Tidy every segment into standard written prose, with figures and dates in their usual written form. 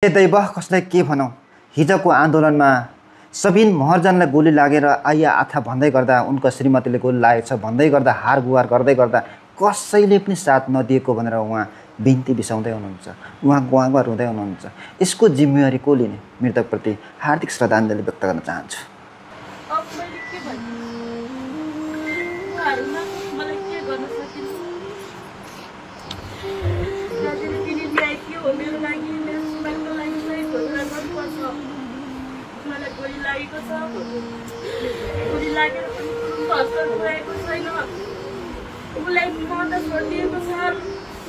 दैव कसलाई के भनौँ हिजोको आन्दोलनमा सबिन महर्जनलाई गोली लागेर आइया आथा भन्दै गर्दा उनको श्रीमतीले गोली लागेको छ भन्दै गर्दा हार गुहार गर्दै गर्दा कसैले पनि साथ नदिएको भनेर उहाँ बिन्ती बिसाउँदै हुनुहुन्छ उहाँ गुहार हुँदै हुनुहुन्छ यसको जिम्मेवारी को लिने मृतकप्रति हार्दिक श्रद्धाञ्जली व्यक्त गर्न चाहन्छु गोली लागेको छ गोली लागेर पनि हस्पिटल पुर्याएको छैन उसलाई मर्दा छोडिदिएको छ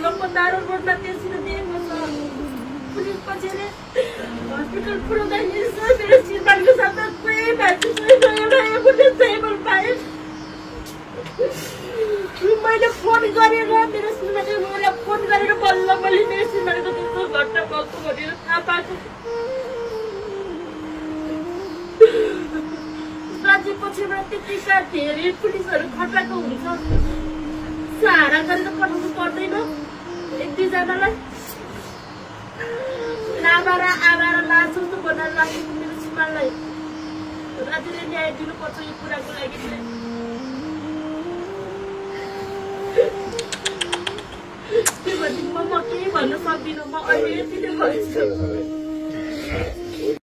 लोकको दारो रोडमा तेर्सिन दिएको छ पुलिस पछिले हस्पिटल पुर्याउँदाखेरि सर मेरो श्रीमानको साथमा कोही मान्छे छैन एउटा एम्बुलेन्स टेबल पाएँ मैले फोन गरेर मेरो श्रीमानले मलाई फोन गरेर बल्ल मैले मेरो श्रीमानको त्यस्तो घटना भएको भनेर थाहा पाएको राज्य पछिबाट त्यतिका धेरै पुलिसहरू खटाएको हुन्छ सहारा गरेर पठाउनु पर्दैन एक दुईजनालाई लाभार आभार लाजस्तो बनाएर राखेको मेरो श्रीमानलाई राज्यले न्याय दिनुपर्छ यो कुराको लागि त्यो भने म केही भन्न सक्दिनँ म अहिले यति नै भन्छु